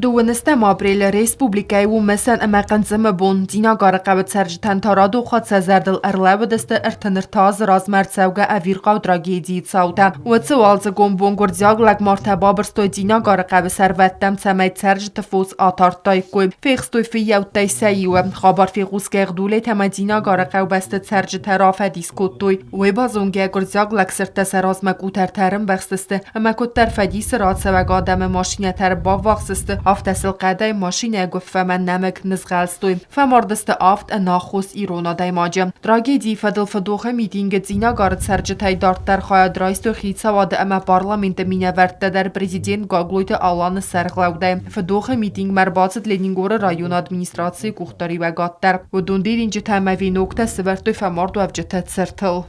Дыууынӕстӕм апрелы республикӕйы у мысӕн ӕмӕ хъынцъымы бон. Цъинагары хъӕуы цӕрджытӕн та радон хатт сӕ зӕрдыл ӕрлӕууыдысты 33 азы размӕ ӕрцӕугӕ ӕвирхъау трагедийы цаутӕ. Уыцы уалдзыгон бон гуырдзиаг лӕгмартӕ бабырстой Цъинагары хъӕуы сӕрвӕттӕм, цӕмӕй цӕрджыты фос атардтаиккой. Фехстой фыййӕуттӕй сӕ иуы. Хабар фехъусгӕ Гъдулет ӕмӕ Цъинагары хъӕубӕсты цӕрджытӕ рафӕдис кодтой. Уый базонгӕ гуырдзиаг лӕгсырдтӕ сӕ размӕ къутӕртӕ ӕрӕмбӕхстысты ӕмӕ куыддӕр фӕдисы рацӕуӕг адӕмы машинӕтӕ ӕрбаввахс сты, афтӕ сыл хъӕдӕй машинӕйы гуыффӕмӕ нӕмыг нызгъӕлстой. Фӕмардысты авд ӕнаххос ирон адӕймаджы. Трагедийы фӕдыл фыдохы митингы Цъинагары цӕрджытӕй дарддӕр хайад райстой хицауады ӕмӕ парламенты минӕвӕрттӕ дӕр президент Гаглойты Аланы сӕргълӕудӕй. Фыдохы митингмӕ ӕрбацыд Ленингоры районы администрацийы къухдариуӕгад дӕр. Уыдон дидинджытӕ ӕмӕ веноктӕ сывӕрдтой фӕмардуӕвджыты цыртыл.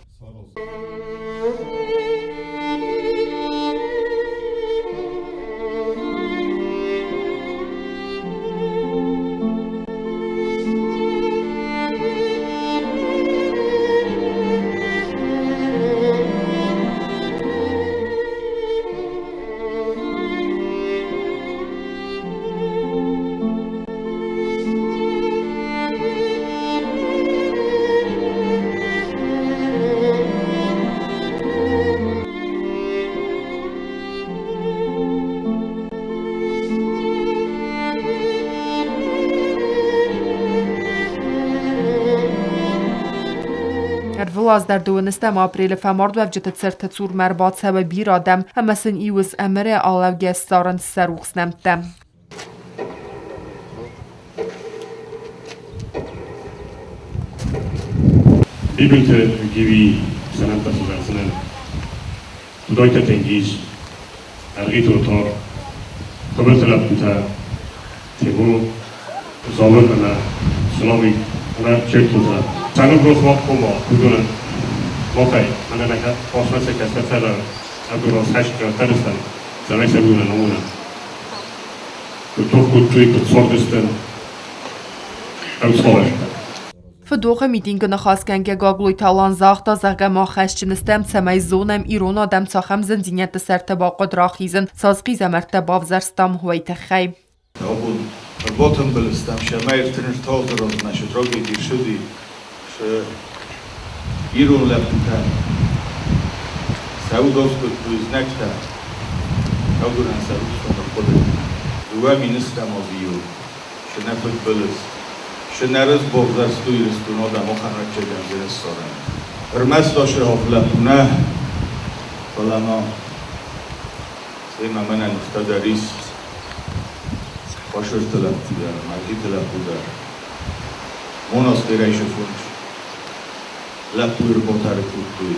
Ӕрвылаз дӕр дыууынӕстӕм апрелы фӕмардуӕвджыты цырты цурмӕ ӕрбацӕуы бирӕ адӕм ӕмӕ сын иуыз ӕмырӕй алӕугӕ ссарынц сӕ рухс нӕмттӕ. Бибылты Гиви сӕнӕнтӕ сызӕрдзынӕн. Дудойты Тенгиз, Ӕргъиты Отор, Хуыбылты лӕппутӕ, Тимур, Зауыр ӕмӕ Славик ӕмӕ Чертутӕ. Цӕгуыргонд уагкома уыдонӕн махӕй мӕнӕ нӕ фарсмӕ сӕ кӕстӕртӕ дӕр ӕгуырон цӕст раттӕрыстӕн, цӕмӕй сӕ уыдонӕн амонӕм. Куыд тох кодтой, куыд цардыстӕм, ӕмцалӕстӕ. Фыдохы митингы ныхасгӕнгӕ Гаглойты Алан загъта, зӕгъгӕ, мах хӕсджын стӕм, цӕмӕй зонӕм, ирон адӕм цахӕм зындзинӕдты сӕрты бахъуыд рахизын, цас хъизӕмӕрттӕ бавзӕрстам, уый тыххӕй. Абон ӕрбатымбыл стӕм сӕмӕй 33 размӕ цы трагеди ссыди, цы ирон лӕппутӕ сӕ удос кодтой знӕгтӕ, уыдонӕн сӕ рухсмӕ ныхъхъуыды. 2 000 азы иу цы нӕ фыдбылыз, цы нӕ рызбогъзӕрсту Ирыстон адӕм ахӕм ӕвӕццӕгӕн зын ссарӕн. Ӕрмӕст ацы авд лӕппу нӕ, фӕлӕ ма семӕ мӕнӕ нывтӕ дӕр ис. Хъуысырты лӕппу дӕр, Мӕргъиты лӕппу дӕр. Монастырӕй сыфунч лӕппуйы рботары кодтой.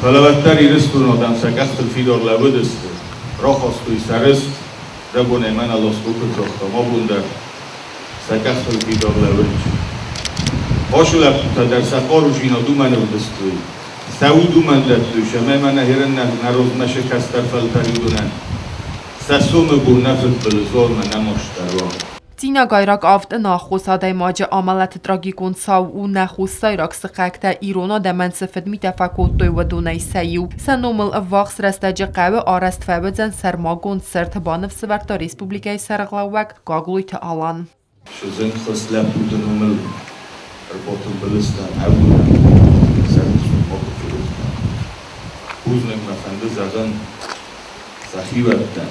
Фӕлӕ уӕддӕр Ирыстоны адӕм сӕ къӕхтыл фидар лӕууыдысты, рахастой сӕ рыст, рагонӕй мӕнӕ Лоскъо куыд загъта, ма бон дӕр сӕ къӕхтыл фидар лӕууынц. Ацы лӕппутӕ дӕр сӕ хъарудзинад уымӕн ӕвдыстой, сӕ уд уымӕн дӕттой, цӕмӕй мӕнӕ Херын нӕ розмӕ сӕ кӕстӕр фӕлтӕр уыдонӕн сӕ сомы бон нӕ фыдбылыз уалмӕ нӕ маст ӕруа. Цъинагайраг авд ӕнаххос адӕймаджы амӕлӕты трагикон цау у нӕ хуссайраг сыхӕгтӕ ирон адӕмӕн цы фыдмитӕ фӕкодтой, уыдонӕй сӕ иу. Сӕ номыл ӕввахс рӕстӕджы хъӕуы арӕзт фӕуыдзӕн сӕрмагонд цырт, баныфсӕвӕрдта республикӕйы сӕргълӕууӕг Гаглойты Алан. Зынгхуыст лӕппуты номыл ӕрбатымбыл стӕм ӕвдулӕн сӕ рухсмӕ макуы ферох кӕн. Бузныг мӕ фӕнды зӕгъын сӕ хиуӕттӕн,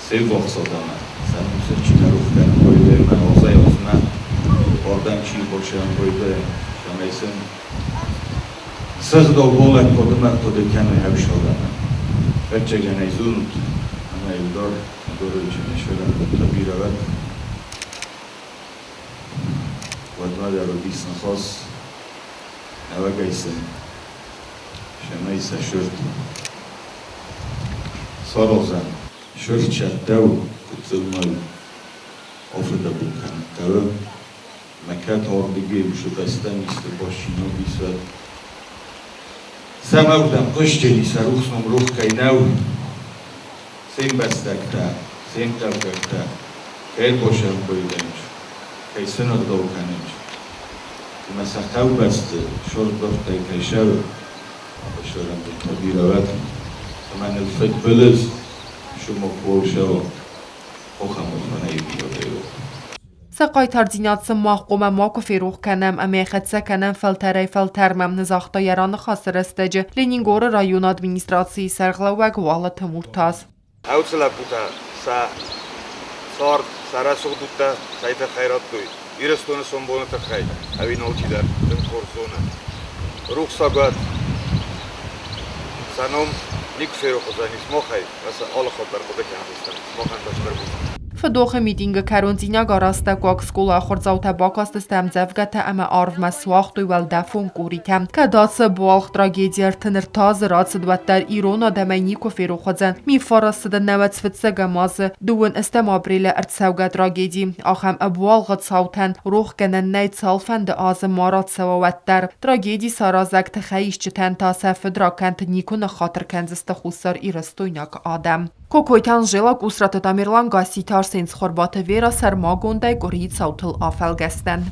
се ввахс адӕмӕн, сӕ ном сын чи нӕ рох кӕны райдайы мӕ азӕй-азмӕ, ардӕм чи ӕрбацӕуы райдайы, цӕмӕй сын сыгъдӕг балӕггад ӕмӕ хъуыды кӕной ӕфсадӕмӕ. Ӕвӕццӕгӕн ӕй зонут, ӕмӕ иу дӕр Егоровичы не сфӕлӕндтӕ бирӕ уӕд. Уӕдмӕ дӕр уыдис ныхас, нӕуӕгӕй сын цӕмӕй сӕ сырд саразӕм. Сырд цӕттӕ у, гыццыл мӕй афыдӕбон кӕнын хъӕуы, ӕмӕ кӕд ардыгӕй уыцы бӕстӕм исты бастдзинад ис, уӕд сӕм ӕвдӕм хъуыстджыни сӕ рухс ном рох кӕй нӕу, се мбӕстӕгтӕ, се мхъӕуккӕгтӕ кӕй ӕрбосӕмбӕлдӕнч, кӕй сын ӕгъдау кӕнынч, ӕмӕ сӕ хъӕубӕсты сордбӕрттӕй кӕй сӕуы, ӕвӕсӕрӕн бынтӕ бирӕ уӕд, ӕмӕ ныл фыдбылыз сымах уӕ сӕуа. Хохӕмухӕнӕй бирӕтӕй. Сӕ хъайтардзинад сын мах хъуамӕ макуы ферох кӕнӕм ӕмӕ хӕццӕ кӕнӕм фӕлтӕрӕй-фӕлтӕрмӕ, загъта йӕ раныхасы рӕстӕджы Ленингоры районы администрацийы сӕргълӕууӕг Уалыты Муртаз. Ӕвцы лӕппутӕ сӕ цард, сӕ рӕсугъд удтӕ цӕй тыххӕй радтой Ирыстоны сомбоны тыххӕй, ӕви алчидӕр тынг хорз зоны. Рухсаг уӕд, сӕ ном никуы ферох уыдзӕнис махӕй, ӕмӕ сӕ алы хатт дӕр хъуыды кӕндзыстӕм. Махӕн та стыр бузныг. Фыдохы митингы кӕрон Дзинагар астӕуккаг скъолайы ахуырдзаутӕ бакастысты ӕмдзӕвгӕтӕ ӕмӕ арвмӕ суагътой уӕлдӕфон къоритӕ. Кӕд ацы ӕбуалгъ трагеди 33 азы рацыд, уӕддӕр ирон адӕмӕй никуы ферох уыдзӕн миффарасыды 95-ӕм азы 30 апрелы ӕрцӕугӕ трагеди. Ахӕм ӕбуалгъы цаутӕн рохгӕнӕн нӕй цалфӕнды азы ма рацӕуа, уӕддӕр. Трагеди саразӕг тыхӕйисджытӕн та сӕ фыдракӕнд никуы ныххатыр кӕндзысты хуссарирыстойнаг адӕм. Кокойты Анжела, Къусраты Тамерлан, Гасситы Арсен, Цхуырбаты Вера сӕрмагондӕй къуырийы цаутыл афӕлгӕстӕн.